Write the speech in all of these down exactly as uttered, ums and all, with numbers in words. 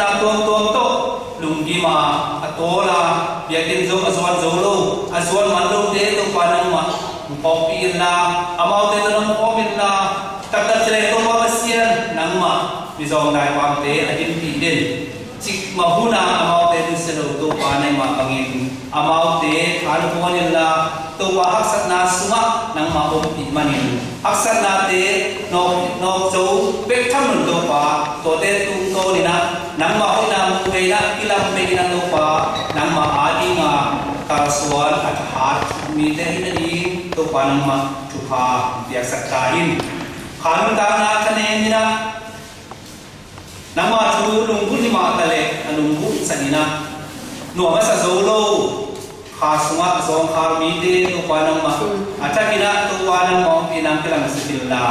Tuamtuam tawh lunggim a, a tawl a, biakinn zong a zuan zo lo, a zuan man lote Topa nangmah hong pawlpih inla, amaute tawh nong pawlpih inla, taktak ci leh Topa Pasian nangmah mizawng daipamte a dinpih den. Cikmah hun a amaute nusia lo Topa nangmah bangin amaute thanuam inla, Topa haksatna sungah nangmah ompih manin haksatnate nawk, nawk zo bek tham lo Topa, tuate tungtawn in ah nangmah hoihna muh ngei in ah, kilampeh in ah Topa, nangmah ading a kalsuan a thahat mite hi nading Topa nangmah thupha piaksak ta in. Kha nuntakna thanem in ah nangmah thu lunggulh hi mah ta leh a lunggulh sak in ah, nuam a sa zo lo, kha sungah zawngkhal mite Topa nangmah a thakin ah Topa nangmah ompihna kilang sak inla,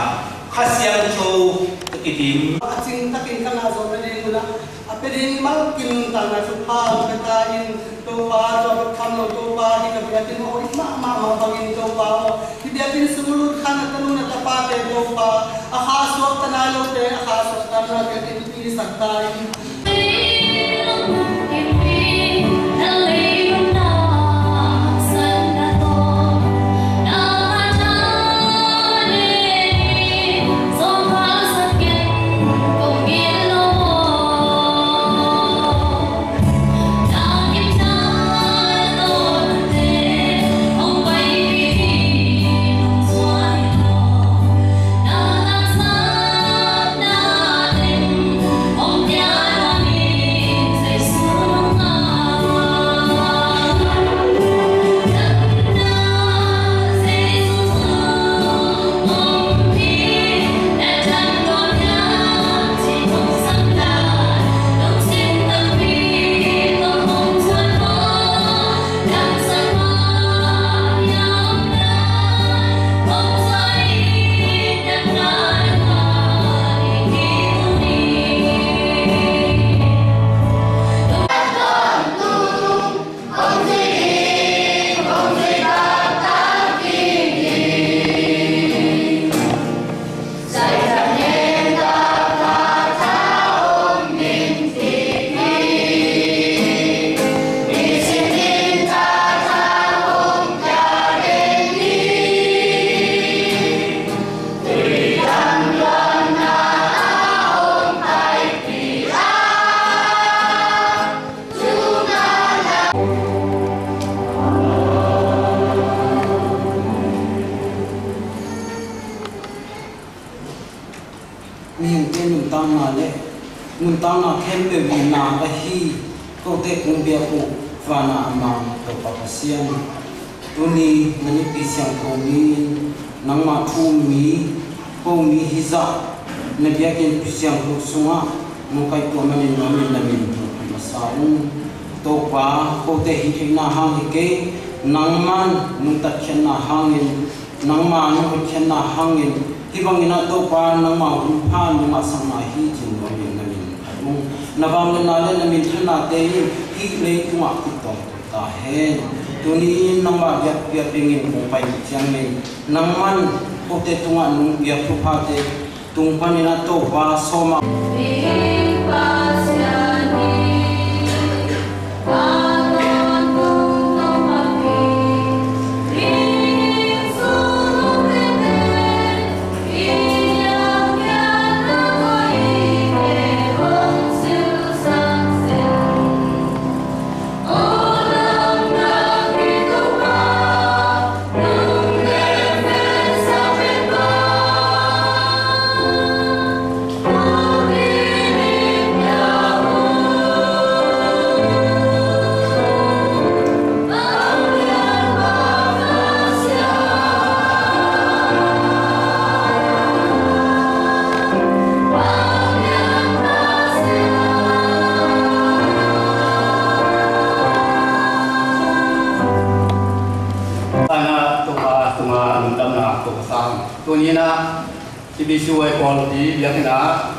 Kha Siangtho a kidim. A cing takin ka ngah zawh nading un ah, a pia ding malkim tangna thupha ka ta in, Topa, tua bek tham lo Topa, hi ka biakinn aw, i mah mah mah bangin Topa aw, hi biakinn sung lut khan a tanu na tapate Topa, a kha suakta nai lote a kha suakta nai lote in pi sak ta in. Mihingte nuntakna le nuntakna khempeuh i na ahi kote kong biak uh vana a mang Topa Pasian, tuni na Nipi Siangtho ni-in nangmah thu um mi, ko mi hizah na biakinn siangtho sungah nong kaihtuah manin na min, na min hong phat masa ung. Topa, kote hih theihna hang hi kei, nangman nong tatkhiatna hangin, nangma nong hotkhiatna hangin, hih bangin ah Topa nangma hunpha nong ngahsakna hi cin nuam in na min phat ung. Na vangliatna le na minthannate in hih leitungah kip tawng ta hen. Tuni-in nangmah biakpiak dingin kong pai ciangin nangman kote tungah nong piak thuphate tung panin a Topa sawm a Tuna Topa tunga lungdamna ko ka sang. Tuni-in ah C B C Y Kawlpi biakinn ah,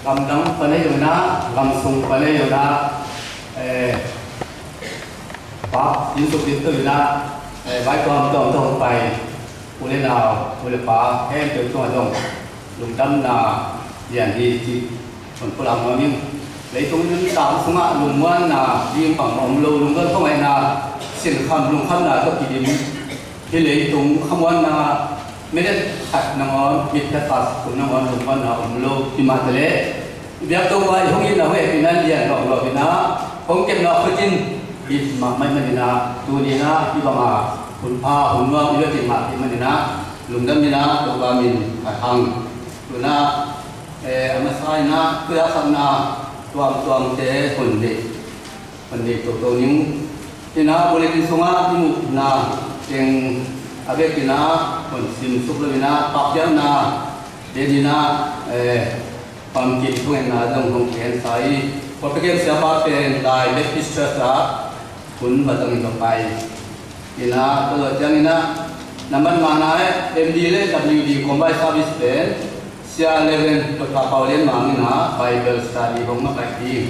gamdang panei un ah, gamsung panei un ah, eh, Pa Jesu Khrist in ah, eh, vai tuamtuam tawh hong pai u le nau, u le pa khempeuh tungah zong lungdamna lian hi cih hun pulak nuam ing. Leitung in tang sungah lungmuanna ding bang om lo, lungdon khuangaihna, sinkham lungkhamna tawh kidim. Hih leitung khamuanna minute khat nangawn, mit khat pas kum nangawn lungmuanna om lo. Himah taleh i biak Topa i hong itna hong hehpihna lian lawhlawh inah hong kepna khutin bit mahmah ahih maninah tuni inah hih banga hun pha hun nuam i biak mahmah ahih maninah lungdam inah Topa min phat hang. Tunah eh, a masa inah tuiakhakna tuamtuamte hun nei, hun nei toto ning. Inah bulletin sungah i muhna teng a bek inah hun simsuk lo inah pakpiakna den inah eh, pamkip thungetna zong hong piansa i, Propagate siapa pen Lai Baptist Church ah hun va zangin va pai. Inah tua zawh ciang inah nambat ngana eh M D le W D combined service pen Sia Reverend Doctor Pau Lian Mang inah Bible study hong makaih ding.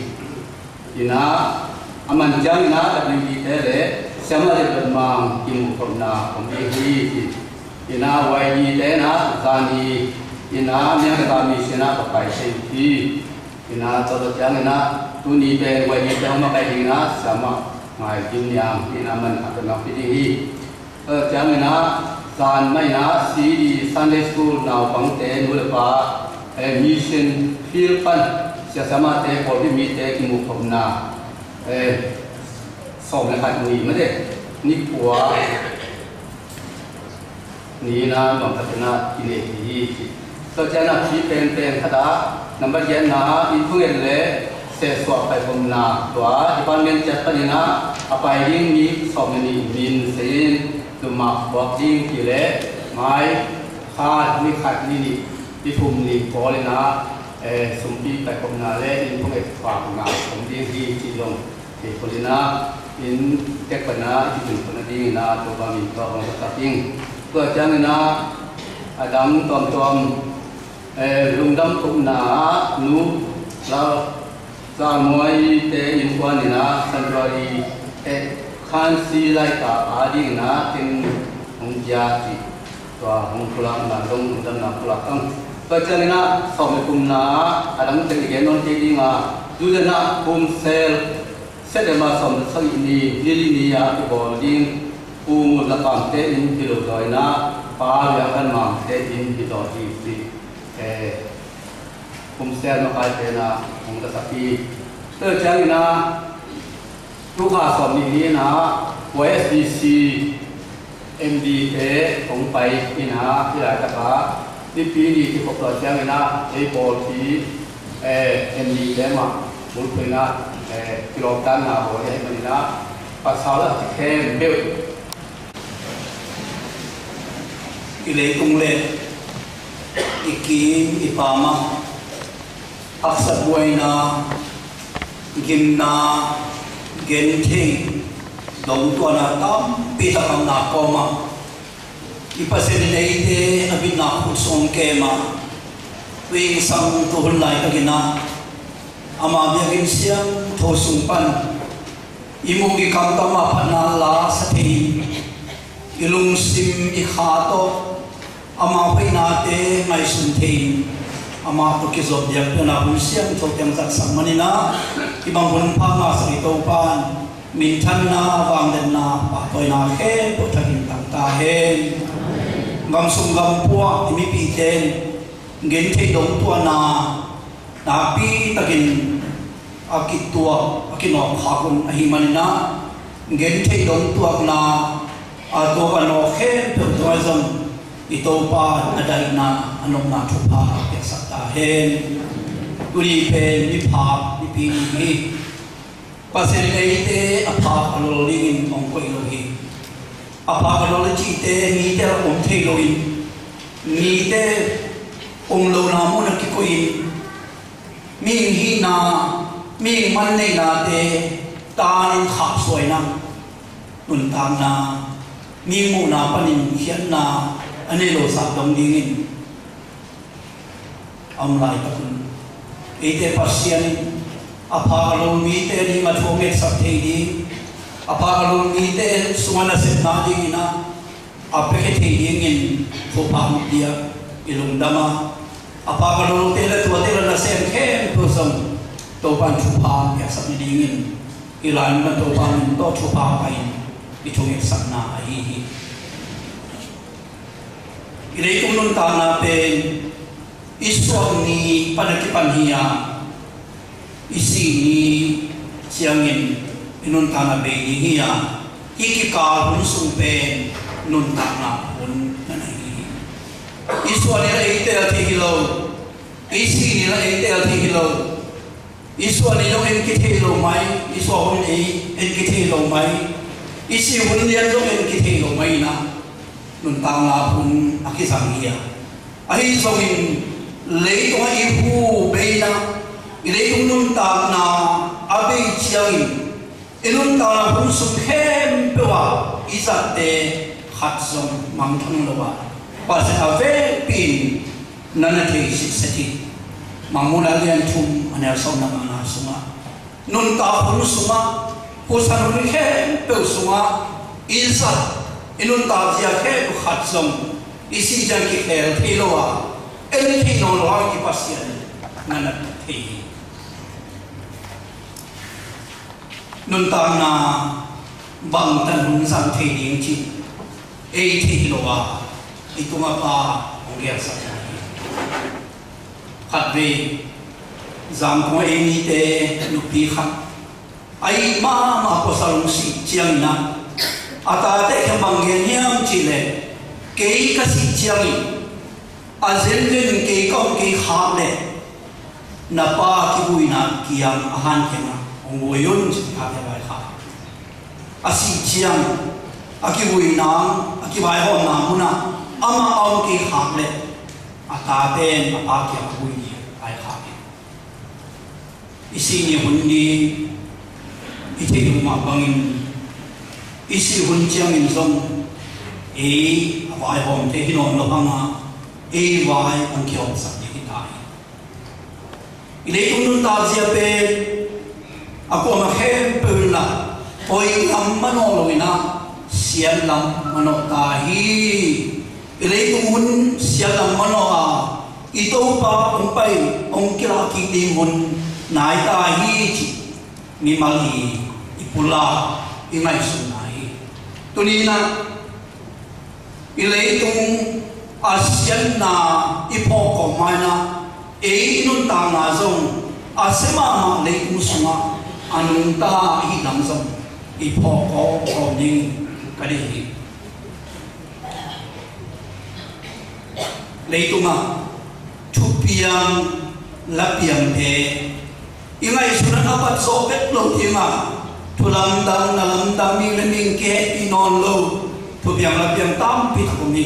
Inah a man ciang inah W D te le Siamah Lian Mang kimuhkhopna om ding hi. Inah Y D te inah zani inah Myanmar mission ah va pai thei uh hi. Inah tua zawh ciang inah tuni pen Y D te hong makaih ding inah Siamah Ngai Kim Niang inah man a pen nak hi ding hi. Tua zawh ciang inah zan mah inah C D Sunday School naupangte nu le pa eh, mission field pan sia siamahte pawlpi mite kimuhkhopna eh, sawm le khat ni mah teh ni kua ni inah nuam takin ah kinei hi. Tua ciang inah pi penpen khat ah nambat giatna in thunget le sehsuah paikhopna tua department ciat pan inah a pai ding mi sawm le nih min sei in, lumah buak ding ti le mai khat ni khat ni nih ni thum ni pawl inah eh, sumpi paikhopna le in thunget pakna om ding hi ci zong thei kul inah in tek pana i kipin khopna ding inah Topa min tawh hong ka tak ing. Tua ciang inah a dang tuamtuam eh, lungdam tukna ah nu Lal Zalmuai te innkuan inah sanctuary eh, khansi laita a ding inah teng hong pia ci. Tua hong pulakna zong lungdamna pulak ang. Tua ciang inah sawm le thumna ah a dang teng i gen nawn kei ding a, tu zen ah kum sel September sawm le sagih ni, ni li ni a kibawl ding Pu Mun Lakam te in hi lo zaw inah Pa Liang Kan Mang te in hi zaw ding hi. Eh, kum sel makaite inah hong ka tak hi. Tua ciang inah tu kha sawm nih ni inah Y S B C M D te hong pai inah hih laitak ah Nipi ni kikhop tua ciang inah ei pawlpi eh, M D te mah bulphuh inah eh, kilawmtatna bawl ahih manin ah pasal a ci khempeuh i leitung le i kim i pam ah haksa buaina, gimna, genthei, dongtuahna tampi tak a ngah kawm ah i Pasian in eite a bitna khut sung kem ah, tu zingsang tu hun laitakin ah ama biakinn siangtho sung pan i muk i kamkam ah phatna la sa thei in, i lungsim i kha tawh ama hoihnate ngaihsun thei in, amah tawh kizop biakpiakna hun siangtho teng zatsak manin ah, hih bang hun pha ngahsak i Topa in minthanna, vangliatna, pahtawina khempeuh thakin tang ta hen. Gamsung gampua i mipite in gentheih dongtuahna nakpi takin a kituak, a kinawk khak hun ahih manin ah, gentheih dongtuakna a tuak a nawk khempeuh tungah zong i Topa a daihna, a nopna thupha a piaksak ta hen. Tuni pen miphak Nipi ni hi. Pasian in eite a phak a lol dingin hong koih lo hi. A phak a lol i cihte mite a om thei loin, mite om lona mun a kikoihin, mihing hihna, mihing man neihnate tanin khapsuaina, nuntakna, mihing muhna panin khiatna a nei lo zah dong dingin a om laitak un, eite Pasian in a phak a lol mite ding a thu a ngetsak thei ding, a phak a lol mite sungah nasepna dingin ah a piakhia thei dingin thupha hong pia i lungdam a, a phak a lolte le tuate le nasem khempeuh zong Topa'n thupha piaksak nadingin i lai-in Topa'n tawh thupha pia-in i thungetsak na ahi hi. I leitung nuntakna pen i suah ni pan a kipan hi a, i sih ni ciangin i nuntakna bei ding hi a, hih kikal hun sung pen nuntakna hun na hi hi. I suah ni la ei teel thei hi lo, i sih ni la ei teel thei hi lo. I suah ni zong en kithei lo mai, i suah hun ei en kithei lo mai, i sih hun lian zong en kithei lo mai na, nuntakna hun a kizang hi a. Ahi zongin leitungah i hu bei na, i leitung nuntakna a bei ciangin i nuntakna hun sung khempeuh ah i zatte khat zong mangthang lo a, Pasian a vekpi-in na na thei sitset hi. Mangmuhna lian thum a neu sawmna nga sungah, nuntak hun sungah, husan hun khempeuh sungah i zat, i nuntak zia khempeuh khat zong i sih ciang kikhel thei lo a, en thei nawn lo a, i Pasian na na thei hi. Nuntakna bangtan hun zang thei ding cih ei thei lo a, i tungah Pa hong gelsak hi. Khatvei Zangkong ei mite nupi khat a it mahmah pasal hong sih ciangin ah, a tate kiang bang gen hiam cih leh, kei ka sih ciangin a zenzen kei ka om kei khak leh na pa kivuina kiang a han kiangah hong vui un, ci-in tate vaikhak. A sih ciang a kivuina, a kivaihawmna munah amah a om kei khak leh a tate in a pa kiang a vui ding vaikhak hi. I sih ni hun ding i theih uh mah bangin, i sih hun ciangin zong ei a vaihawm thei hi nawn lo hang a, ei vai hong kihawmsak ding hi ta hi. I leitung nuntak zia pen a kuamah khempeuh in lah, hoih lam manawh loin ah, siat lam manawh ta hi. I leitung hun siat lam manawh a, i Topa hong pai, hong kilak kik ding hun nai ta hi, cih mimal i, i pulak, i ngaihsutna hi. Tuni-in ah i leitung a siatna i phawk kawm ma-in ah, ei i nuntakna zong a sia mahmah leitung sungah a nungta ahih lam zong i phawk kawm, kawm ding ka deih hi. Leitungah thupiang lapiangte i ngaihsutna a pat zawh bek lo ding a, thu lamdang, na lamdang, mihing le mihing kihehpih nawn lo thupiang lapiang tampi tak om hi.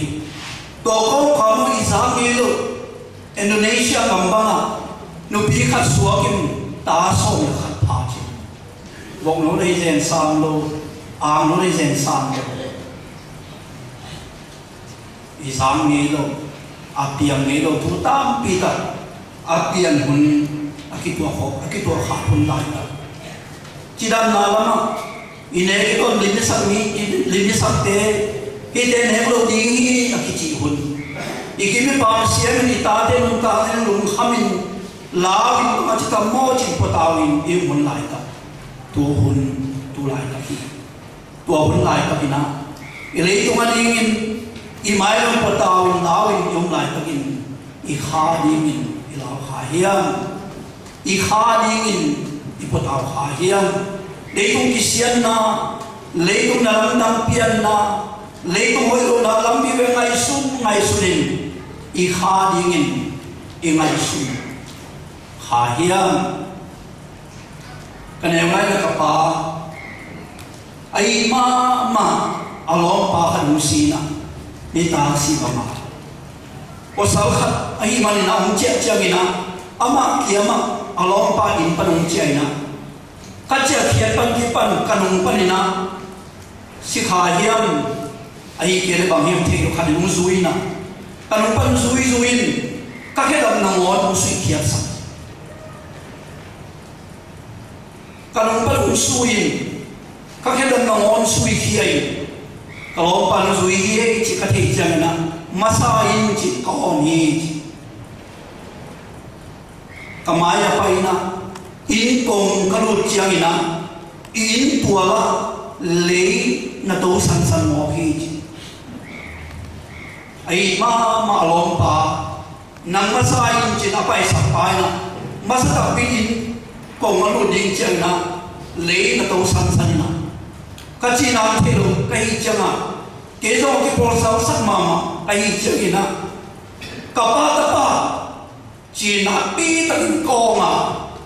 Tua kawmkal ah i zak ngei lo Indonesia gam bangah nupi khat suakin ta sawm le khat pha ci. Vok no lei zen sam lo, ang no lei zen sam lo. I zak ngei lo, a piang ngei lo thu tampi tak a pian hun, a kituak khawh, a kituak khak hun lai tak. Cidamna lamah i nek i ton lim i sak ni, i lim i sakte, hihte nek lo ding hi a kicih hun. I kim i pam siamin i tate nuntakna in lungkhamin, lau in, a ci tam maw ci-in pua tau in i hun lai tak. Tu hun, tu lai tak hi. Tua hun laitakin ah, i leitung a dingin i mailam pua tau in lau in i om laitakin, i kha dingin i lau kha hiam? I kha dingin i pua tau kha hiam? Leitung kisiatna, leitung na lamdang pianna, leitung hoih lohna lampi ve ngaihsun, ngaihsun in i kha dingin i ngaihsun kha hiam? Ka neu laina ka pa, a it mahmah a lawmpa khat hong si-in ah, nitak si bang a, pasal khat ahih manin ah hong ciah ciangin ah, amah kiamah a lawmpa inn pan hong ciah in ah, ka ciahkhiat pan kipan ka nung panin ah, si kha hiam, ahih kei leh bang hiam thei lo khat in hong zui in ah, ka nung pan zui zui in, ka khedap nangawn hong suihkhiatsak. Ka nung pan hong zui in, ka khedap nangawn suikhia in, ka lawmpa in hong zui hi ei cih ka theih ciangin ah, masa in cih ka awn hi cih. Ka mai-ah pai in ah, Inn kong ka lut ciangin ah, i inn tual ah lei na to sansan mawk hi, ci. A it mahmah a lawmpa, nang masa in, ci-in a paisak pa in ah, masa takpi in kong a lut ding ciangin ah lei na to sansan in ah, ka cihna thei lo ka hih ciangah, kei zong a kipawlsausak mahmah ka hih ciangin ah, ka pa, tapa, ci-in nakpi takin ka awng a,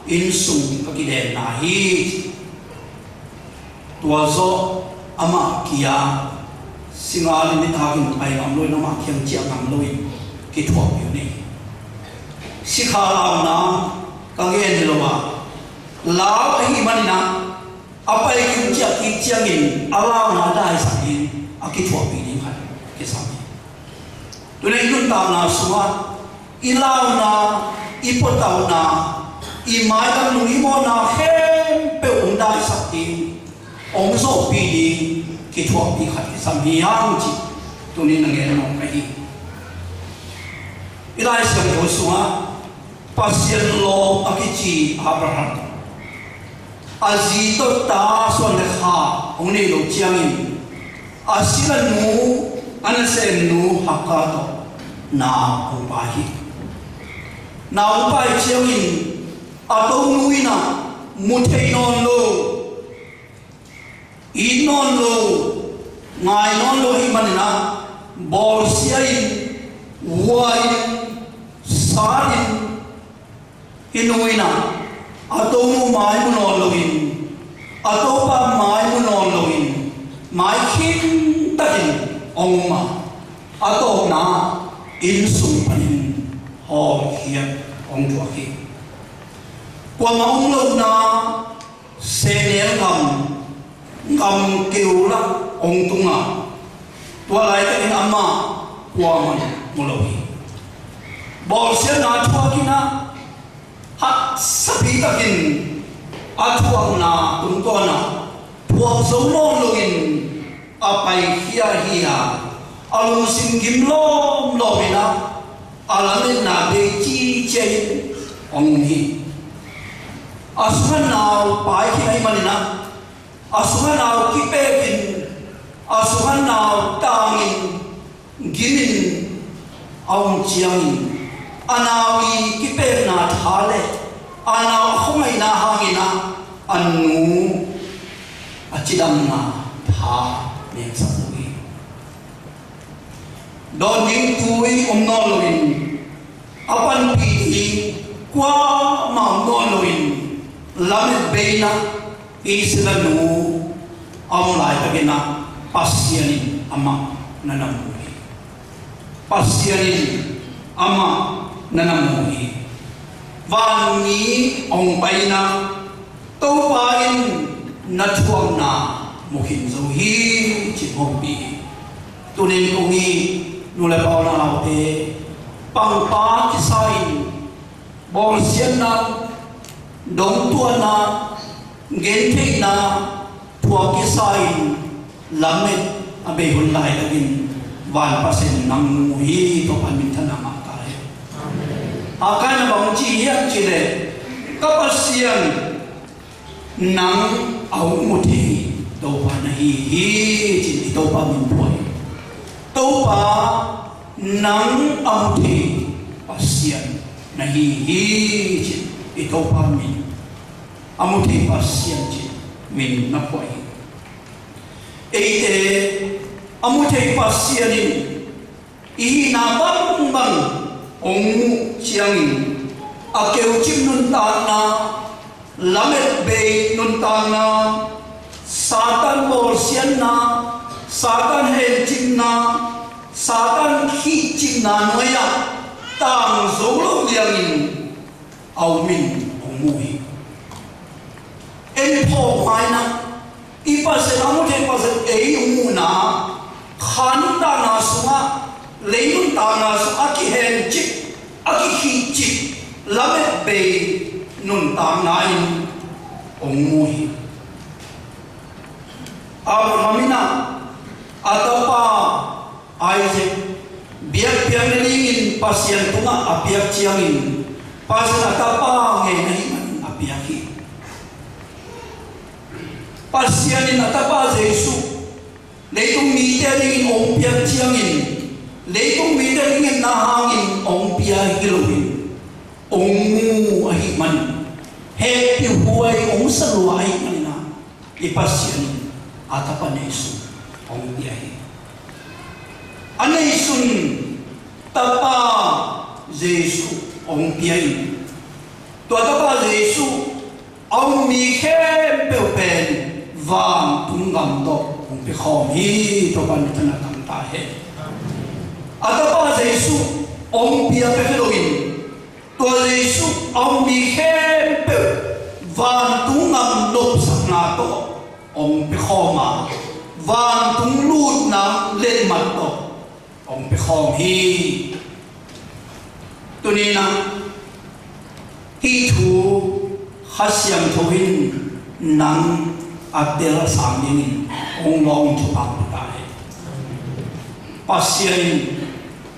inn sung ka kidenna hi. Tua zawh amah kia singal in nitakin pai ngam loin, amah kiang ciah ngam loin kithuahpih uh nei. Sikha launa ka gen hi lo a, lau ahih manin ah, a pai kim ciah kik ciangin a launa daisak in a kithuahpih ding khat kisam hi. Tuna i nuntakna sungah i launa, i pawtauhna, i maidam nung i mawhna khempeuh hong daisak ding, hong zawhpih ding kithuahpih khat kisam hi hang, ci tuni na gen mawk ka hi. I Lai Siangtho sungah Pasian lawm a kici Abraham, a zi tawh ta suan le kha hong neih loh ciangin, a sinanu, a nasemnu Hagar tawh nau hong pai hi. Nau hong pai ciangin a tonu in ah mu thei nawn lo, it nawn lo, ngai nawn lo ahih manin ah, bawlsia in, vua in, sat in, hih nu in ah a tonu mai mu nawn loin, a topa mai mu nawn loin, mai khintakin hong um a, a tawpna inn sung panin hawlkhia hong thuak hi. Kuamah um lohna sehnel ngam, ngam keu lah hong tung a, tua laitakin amah kuamah mu lo hi. Bawlsiatna thuak in ah, haksapi takin a thuakna tungtawn ah, thuak zo nawn loin a paikhia hi a, a lungsim gim lawmlawm in ah, a lametna bei cicia in hong um hi. A sungah nau pai khin ahih manin ah, a sungah nau kipekin, a sungah nau tangin, gimin a um ciangin, a nau i kipekna tha le a nau a khuangaihna hangin ah, a nu a cidamna tha neksak lo hi. Dawn ding tui om nawn loin, a panpih ding kuamah om nawn loin, lamet bei in ah, Israel nu a om laitakin ah, Pasian in amah na na mu hi. Pasian in amah na na mu hi. Vanmi hong pai in ah, Topa in na thuakna mu khin zo hi, ci hong pi hi. Tunin kong it nu le pa, u le naute, pangpa kisa in, bawlsiatna, dongtuahna, gentheihna thuak kisa in, lamet a bei hun laitakin, van Pasian in nang mu hi. Topa in minthanna ngah ta hen. Haggai in bang ci hiam cih leh, ka Pasian, nang a hong mu thei Topa na hi hi, ci-in i Topa min phuak hi. Topa, nang a mu thei Pasian na hi hi, ci-in i Topa min, a mu thei Pasian ci-in min na phuak hi. Eite a mu thei Pasian in i hihna bangbang hong muh ciangin, a keucip nuntakna, lamet bei nuntakna, Satan bawlsiatna, Satan hencipna, Satan khihcipna nuai-ah tang zo lo liangin a um in hong mu hi. En phawk mai na, i Pasian, a mu thei Pasian ei hong muhna, kha nuntakna sungah, lei nuntakna sungah a kihencip, a kikhihcip, lamet bei nuntakna in hong mu hi. Abraham in ah a tapa Isaac biakpiakna dingin Pasian tungah a piak ciangin, Pasian a tapa ngen ahih manin a piak hi. Pasian in a Tapa Jesuh leitung mite dingin hong piak ciangin, leitung mite dingin na hangin hong pia hi loin, hong mu ahih manin, hehpihhuai hong sa lua ahih manin ah, i Pasian in a Tapa neihsun hong pia hi. A neihsun Tapa Jesuh hong pia in, tua Tapa Jesuh a um mi khempeuh pen vantung gam tawh hong pia khawm hi. Topa min thang tangta hen. A Tapa Jesuh hong pia bek hi loin, tua Jesuh a um mi khempeuh vantung gam nopsakna tawh hong pia khawm a, vantung lutna letmat tawh hong pia khawm hi. Tuni-in ah hih thu Kha Siangtho in nang a tel a sang dingin hong lawng thupha pia ta hen. Pasian in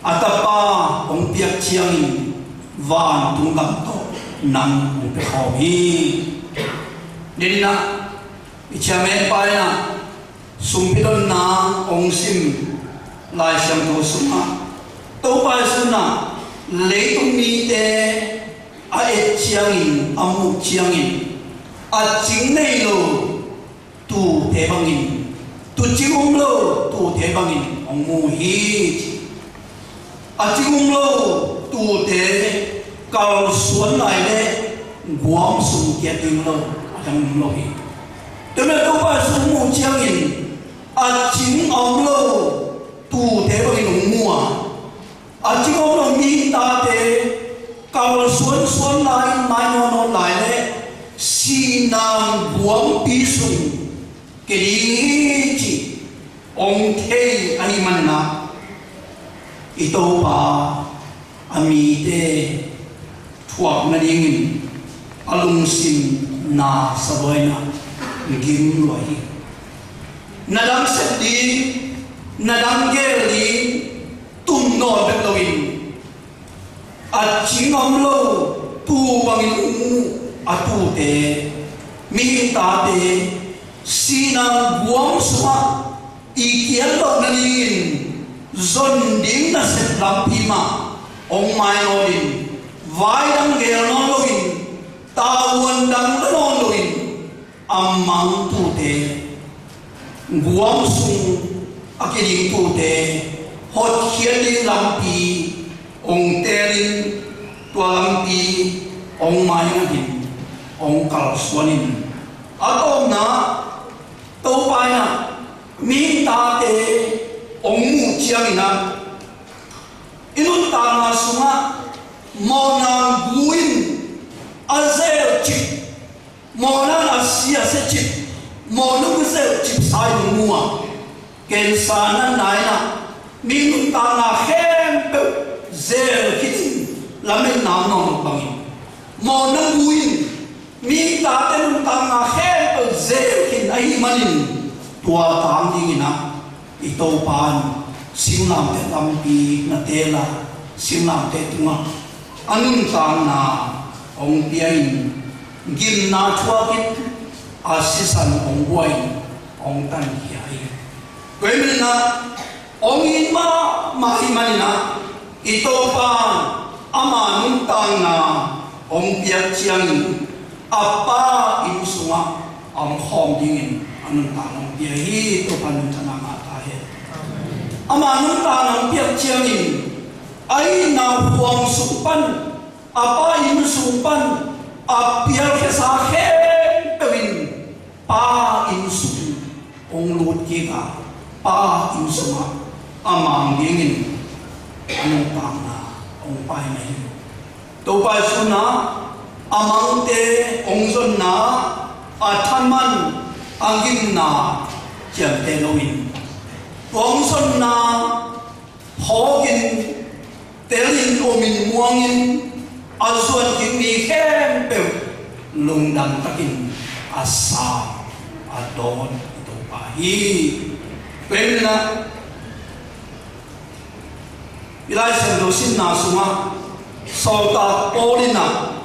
a Tapa hong piak ciangin vantung gam tawh nang hong pia khawm hi. Tuni-in ah i chairman pa in ah sumpi donna hong sim, Lai Siangtho sungah Topa Jesuh in ah leitung mite a et ciangin, a muh ciangin, a cing nei lo tuute bangin, tuucing om lo tuute bangin hong mu hi, ci. A cing om lo tuute kalsuan lai leh guam sung kiat ding lo a dang om lo hi. Tua manin Topa Jesuh hong muh ciangin a cing a om lo tuute bangin hong mu a, a cing a om lo mihing tate kalsuan suan lai, mai nawn nawn lai leh sihna guampi sung kia ding hi, ci hong thei ahih manin ah, i Topa a mite thuak nadingin a lungsim na sa lua in ah, gim lua hi. Na dang sep ding, na dang gel ding tum nawn bek loin, a cing a om lo tuu bangin hong mu a tuute, mihing tate, sihna guam sungah i kiat loh nadingin zon ding nasep lampi mah hong mai nawn in, vai dang gel nawn loin, tavuan dang la nawn loin, a mang tuute, guam sung a kia ding tuute hotkhiat ding lampi hong teel in, tua lampi hong maingat in, hong kalsuan in. A tawpna, Topa in ah mihing tate hong muh ciangin ah, i nuntakna sungah mawhna gu in a zelcip, mawhna in a sia siacip, mawhna gu zelcip sa in hong mu a, cancer natna in ah mi nuntakna khempeuh zel khit in, lametna om nawn lo bangin, mawhna gu in mihing tate nuntakna khempeuh zel khin ahih manin, tua tang dingin ah i Topa in singlamteh lampi na teel a, singlamteh tungah a nuntakna hong pia in, gimna thuak in, a sisan hong buai in, hong tankhia hi. Tua ahih manin ah hong it mahmah ahih manin ah, i Topa in ama nuntakna hong piak ciangin, a Pa inn sungah a om khawm dingin a nuntakna hong pia hi. Topa nuntakna ngah ta hen. Ama nuntakna hong piak ciangin, a itna huang sung pan, a Pa inn sung pan a pialkhiasa khempeuh in Pa inn sung hong lut kik a, Pa inn sungah a mang dingin a nuntakna hong pai mah hi. Topa Jesuh in a mangte hong zonna, a thaman, a gimna ciamteh loin, tua hong zonna phawkin, telin, omin, muangin a zuan kik mi khempeuh lungdam takin a sa, a dawn i Topa hi. Tua ahih manin ah i Lai Siangtho simna sungah sawltak Paul in ah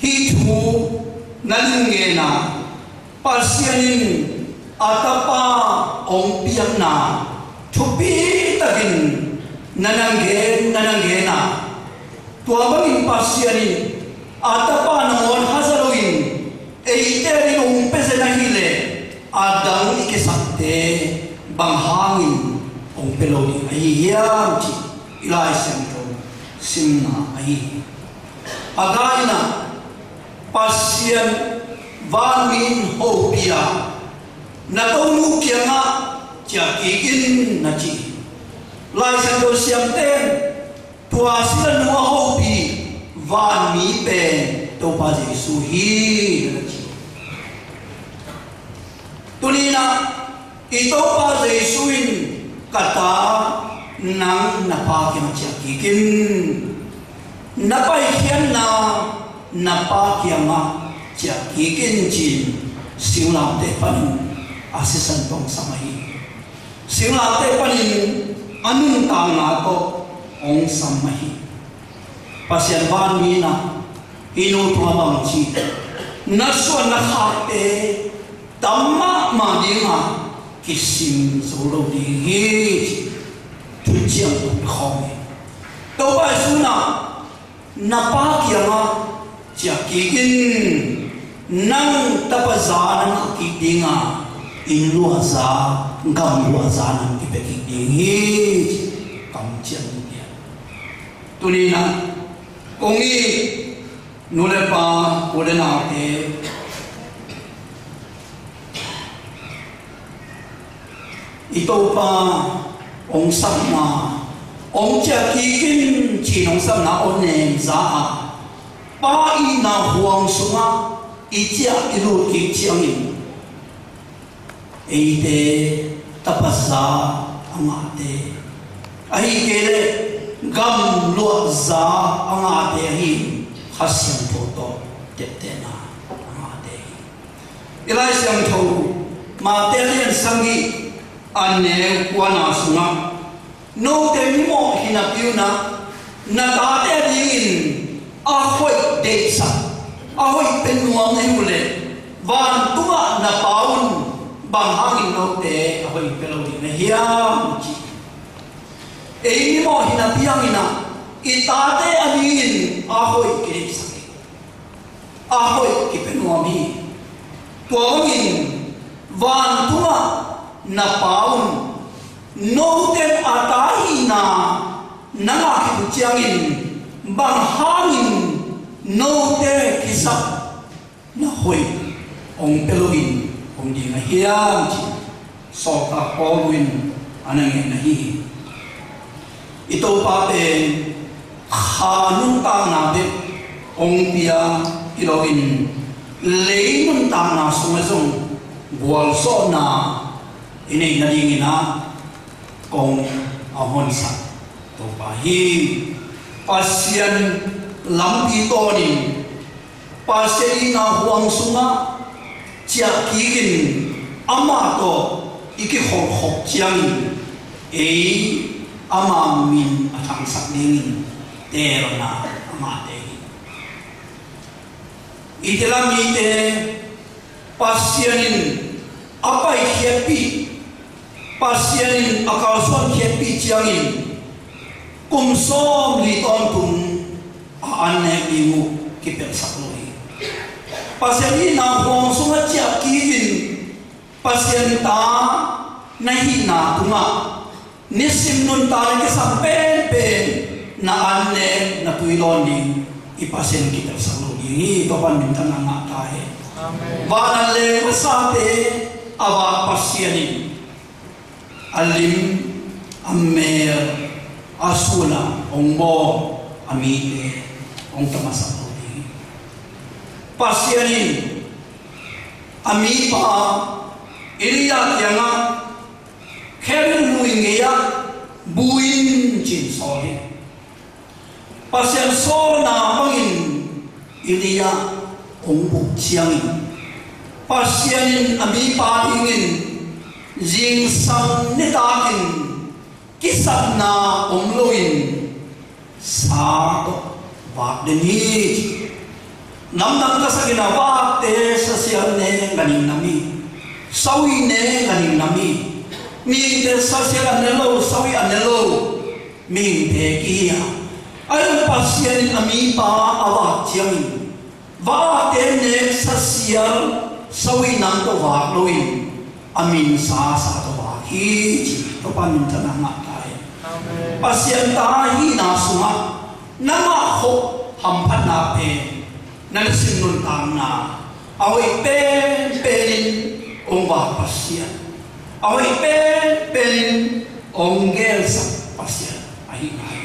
hih thu na ding ngen a, Pasian in A Tapa hong piakna thupi takin na nang gen, na nang gen a, tua bangin Pasian in a Tapa nangawn haza loin eite adingin hong pia zen ahih leh, a dang i kisakte bang hangin hong pia lo ding ahi hiam, cih i Lai Siangtho simna ahi hi. A gaina, Pasian vanmi in hopih a, na tonu kiangah ciah kik in, na ci hi. Lai Siangtho siamte in tua silanu a hopih vanmi pen Topa Jesu hi, na ci hi. Tuni-in ah, i Topa Jesu in, "Ka ta, nang na Pa kiangah ciah kik in. Na paikhiatna na Pa kiangah ciah kik in," ci-in singlamteh panin a sisan tawh hong sam ahi hi. Singlamteh panin a nuntakna tawh hong sam ahi hi. Pasian vanmi in ah, "Hih nu tungah bangci na suan na khakte tam mahmah ding a, kisim zo lo ding hi," ci-in thuciam tawh hong pia khawm hi. Topa Jesu in ah, "Na Pa kiangah ciah kik in. Nang tapa za na ngah kik ding a, inn luah za, gam luah za nang kipia kik ding hi," ci-in kamciam hong pia hi. Tuni-in ah, kong it nu le pa, u le naute, i Topa hong sapna, "Hong ciah kik in," ci-in hong sapna aw nem za a, Pa itna huang sungah i ciah i lut kik ciangin, eite tapa za a ngahte, ahih kei leh gam luah za a ngahte ahi, Kha Siangtho tawh teptehna a ngahte hi. I Lai Siangtho Matthai a lian sagih, a neu kuana sungah, "Note mimawh hi napi un ah, na tate adingin a hoih deihsak, a hoih pia nuam na hih uh leh, vantungah na Pa un bang hangin note a hoih pia lo ding na hiam?" ci hi. Ei mimawh hi napi hangin ah, i tate adingin a hoih kideihsak hi. A hoih kipia nuam hi. Tua bangin vantungah na Pa un note a ta hihna na ngah khit uh ciangin, bang hangin note kisap na hoih hong pia loin om ding a hiam, ci-in sawltak Paul in a na ngen ahi hi. I Topa pen kha nuntakna bek hong pia hi loin, lei nuntakna sungah zong gualzawhna i neih nadingin ah kong a honsak Topa hi. Pasian lampi tawnin, Pasian itna huang sungah ciah kikin, amah tawh i kikholhkhop ciangin, ei ama min a thangsak dingin teelna a ngahte hi. I teelna mite Pasian in a paikhiatpih, Pasian in a kalsuankhiatpih ciangin kum sawmli tawntung a annek ding uh kipelhsak lo hi. Pasian itna huang sungah ciah kikin Pasian ta na hihna tungah nisim nuntakna kisam penpen na annek, na tui lawn ding i Pasian kipelhsak lo ding hi. Tua pan minthanna ngah ta hen. Amen. Van a leng masate a vak Pasian in a lim, a mel, a sun a hong bawl a mite hong tamasak lo ding hi. Pasian in a mipa Elijah kiangah, "Kerit lui ngei-ah bu in," ci-in sawl hi. Pasian sawlna bangin Elijah hong buh ciangin, Pasian in a mipa dingin zingsang nitakin kisapna om loin sa tawh vak den hi. Namdang ka sakin a vakte sasial ne ganhing nam hi. Sawi ne ka ning na mi. Mihingte sasial a ne lo, sawi a ne lo. Mihingte ki hi a. Ahi Pasian in a mipa a vak ciangin, vate nek sasial sawi nam tawh vak loin, a minsa sa tawh vak hi ci. Topa minthanna ngah ta hi. Amen. Pasian ta hihna sungah na ngah khop hamphatna pen na nisim nuntakna a hoih penpen in hong vak Pasian, a hoih penpen in hong gelsak Pasian ahi ngai.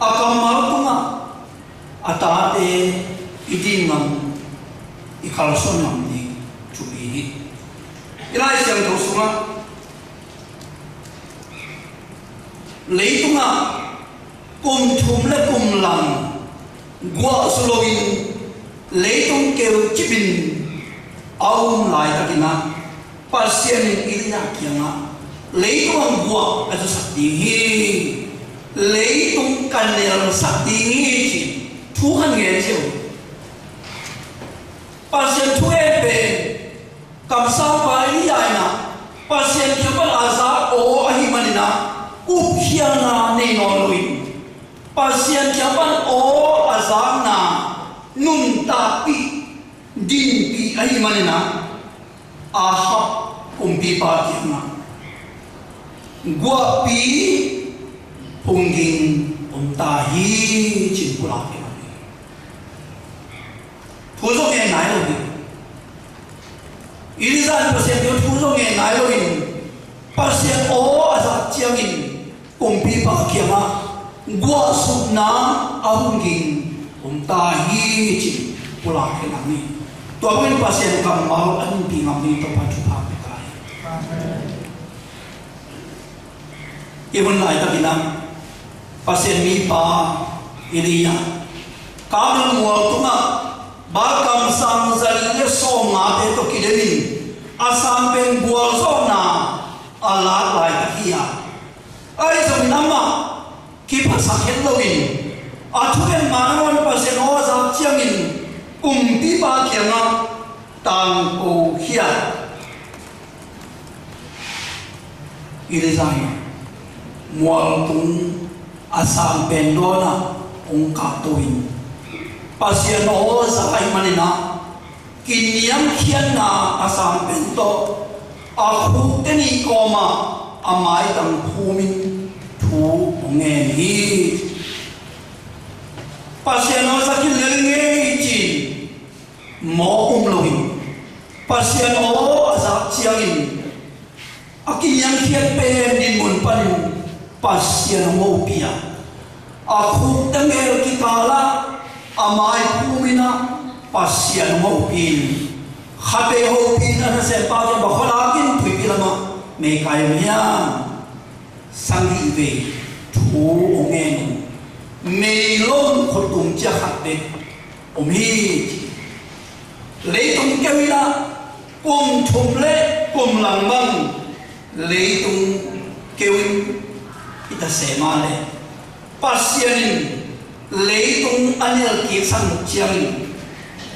A kammal tungah a tate i din ngam, i kalsuan ngam ding thupi hi. I Lai Siangtho sungah leitungah kum thum le kum lang guah su loin leitung keu cipin a um laitakin ah Pasian in Elijah kiangah, "Leitung ah guah ka zusak ding hi, leitung ka nelsak ding hi," ci thu khat ngen ci uh. Pasian thu en pen kamsangpa Elijah in ah Pasian kiang pan a zak aw ahih manin ah upkhialna nei nawn loin, Pasian kiang pan aw a zakna nuntakpih, dinpih ahih manin ah Ahab kumpipa kiangah guahpi phung ging om ta hi, ci-in pulak hi. Thu zong ngen nai lo hi. Elijah in Pasian kiang thu zong ngen nai loin, Pasian aw a zak ciangin kumpipa kiangah guahsukna a hong ging om ta hi, ci-in pulak hi. Tua bangin Pasian kammal a nungpi ngam ding Topa thupha pia ta hi. I hun laitakin ah Pasian mipa Elijah Karmel mual tungah Baal kamsang zali le sawmngate tawh kidemin a sangpen gualzawhna a lak laitak hi a, ahi zongin amah kiphasak het loin a thugen ma nangawn Pasian aw a zak ciangin kumpipa kiangah tangko hi a, Elijah in mualtung a sangpen dawnah hong kahto in Pasian aw a zak ahih manin ah kiniamkhiatna a sangpen tawh a khukte nih kawmah a maitang phumin thu hong ngen hi. Pasian aw a zak hi lel ngei ci-in mawk um loin, Pasian aw a zak ciangin a kiniamkhiat pen dinmun panin Pasian hong hopih a, a khukte mel kikalah a mai phum in ah Pasian hong hopih in, khatvei hopih in a nasempa kiang bang khualakin tuipi lamah meikai om hiam, sagih vei thu hong ngen in, meilom khuttum ciah khat bek om hi. Leitung keu in ah kum thum le kum lang bang leitung keu in i ta se mah leh, Pasian in leitung a nel kiksak nop ciangin,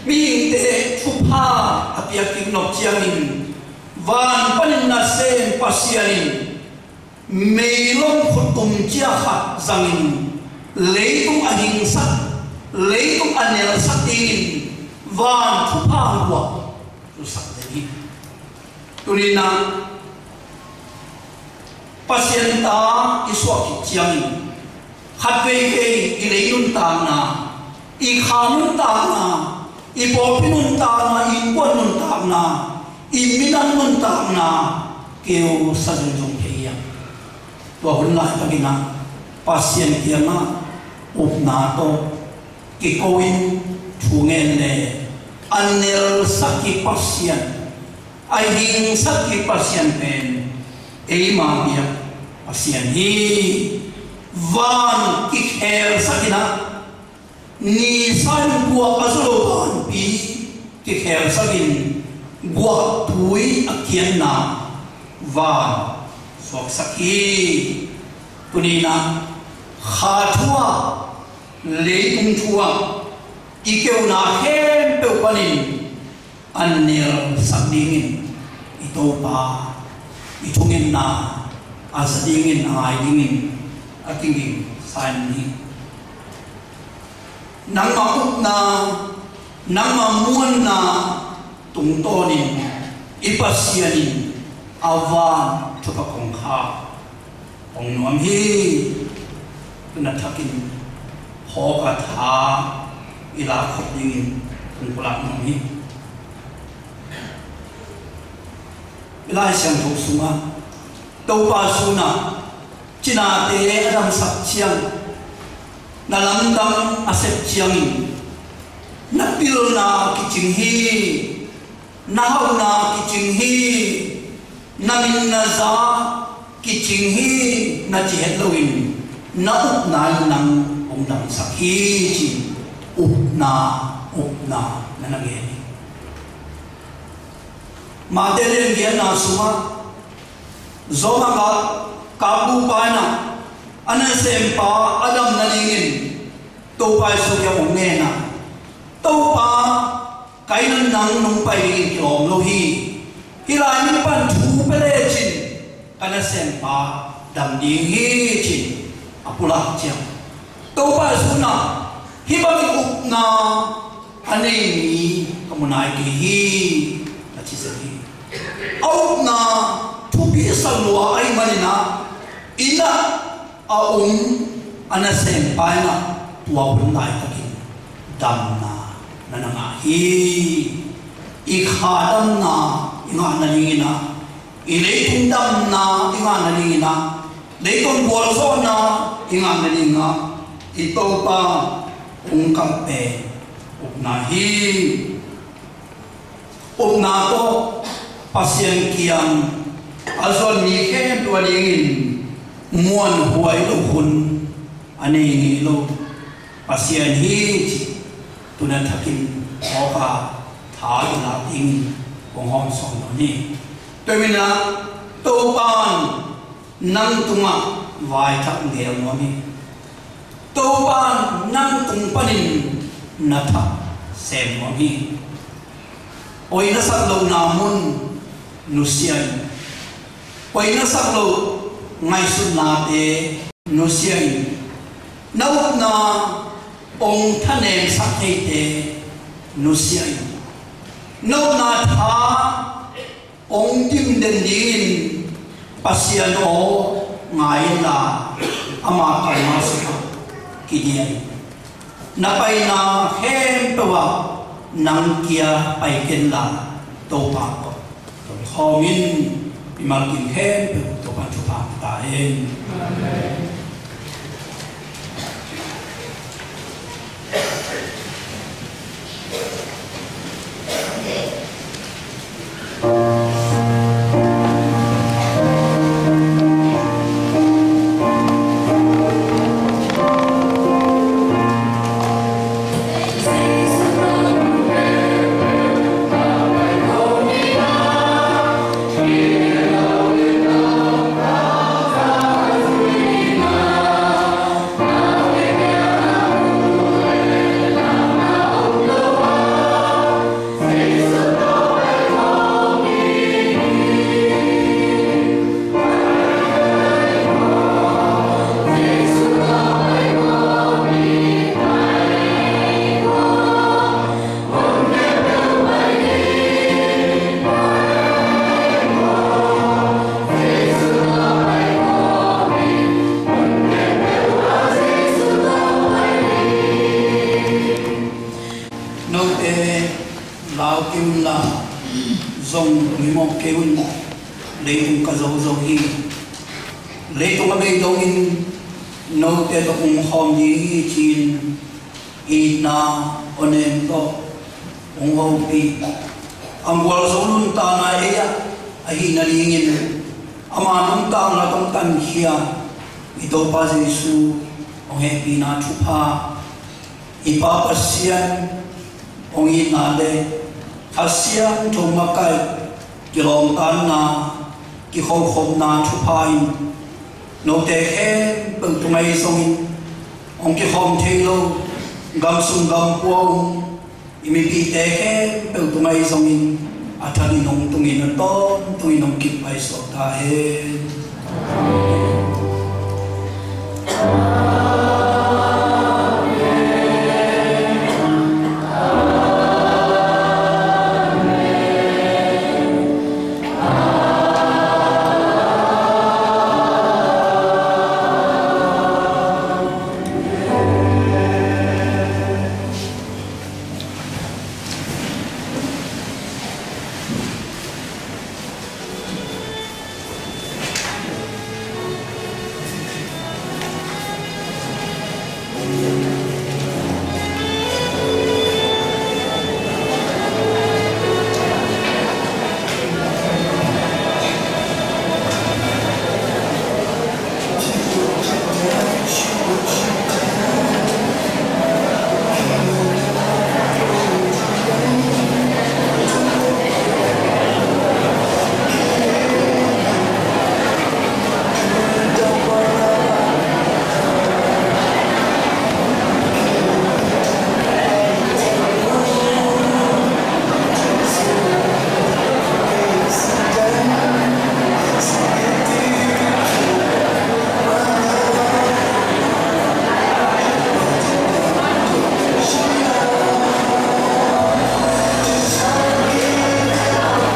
mihingte thupha a piak kik nop ciangin, van panin nasem Pasian in meilom khuttum ciah khat zangin leitung a hingsak, leitung a nelsak dingin van thupha guah zusak ding hi. Tuni-in ah Pasian ta i suak khit ciangin khatveivei i lei nuntakna, i kha nuntakna, i pawlpi nuntakna, i innkuan nuntakna, i minam nuntakna keu sa zungzung thei hi a. Tua hun laitakin ah Pasian kiangah upna tawh kiko in thu ngen le, a nelsak kik Pasian, a hingsak kik Pasian pen eima biak Pasian hi. Van kikhelsak in ah, nisa in guah a zu lo vanpi kikhelsak in, guahtui a kianna van suaksak hi. Tuni-in ah kha thu-ah, leitung thu-ah, i keuna khempeuh panin an nelsak dingin i Topa i thungetna a za dingin, a ngai dingin a kiging sa in hi. Nangmah upna, nangmah muanna tungtawnin i Pasian in a van thupha kong kha hong nuam hi. Tuna thakin hawka tha i lak khop dingin kong pulak nuam hi. I Lai Siangtho sungah Topa sunah cinate a damsak ciang, na lamdang a sep ciangin na pilna kicing hi, na hauhna kicing hi, na min na za kicing hi, na ci het loin na upna in nang hong damsak hi, ci-in upna, upna na na gen hi. Mate lian giatna sungah Job a kap, kapbupa in ah a nasempa a dam nadingin Topa Jesu kiang hong ngen a, Topa, kei in nang nong pai dingin kilawm lo hi. Hih lai-in pan thu pia lecin ka nasempa dam ding hi, ci-in a pulak ciang, Topa Jesu in ah hih bangin upna a nei mi ka mu nai kei hi, na ci zel hi. A upna thupi sa lua ahih manin ah, inn ah a um a nasempa in ah tua hun laitakin damna na na ngah hi. I kha damna i ngah nadingin ah, i leitung damna i ngah nadingin ah, leitung gualzawhna i ngah nadingin ah, i Topa hong kap pen upna hi. Upna tawh Pasian kiang a zuan mi khempeuh a dingin muanhuai lo hun a nei ngei lo Pasian hi, ci tuna thakin hawka tha i lak dingin kong hawmsawn nuam hi. Tua ahih manin ah Topa in nang tungah vaithak geel nuam hi. Topa in nang tung panin na thak sem nuam hi. Oi na sak lohna mun nusia in, oi na sak loh ngaihsutnate nusia in, na upna hong thanemsak theite nusia in, na upna tha hong dimden dingin Pasian aw ngai inla, ama kammal sungah kidiah in, na paina khempeuh ah nang kia pai kenla, Topa tawh tawh khawm in, mimal kim khempeuh Topa thupha ta hen. Note lau kei unla, zong mimawh kei un. Leitung ka zo zo hi. Leitung a bei dongin note tawh kong khawm ding hi, ci-in itna awnem tawh hong hopih, a gualzo nuntakna ei ah ahih nadingin ama nuntakna tawh tankhia i Topa Jesu hong hehpihna thupha, i Pa Pasian hong itna le Kha Siangtho makaih kilawmtatna, kikhokhopna thupha in note khempeuh tungah ahi zongin hong kikhawm thei lo, gamsung gampua um, I mipihte khempeuh tungah ahi zongin a thanin hong tungin a tawntungin hong kipaisak ta hen.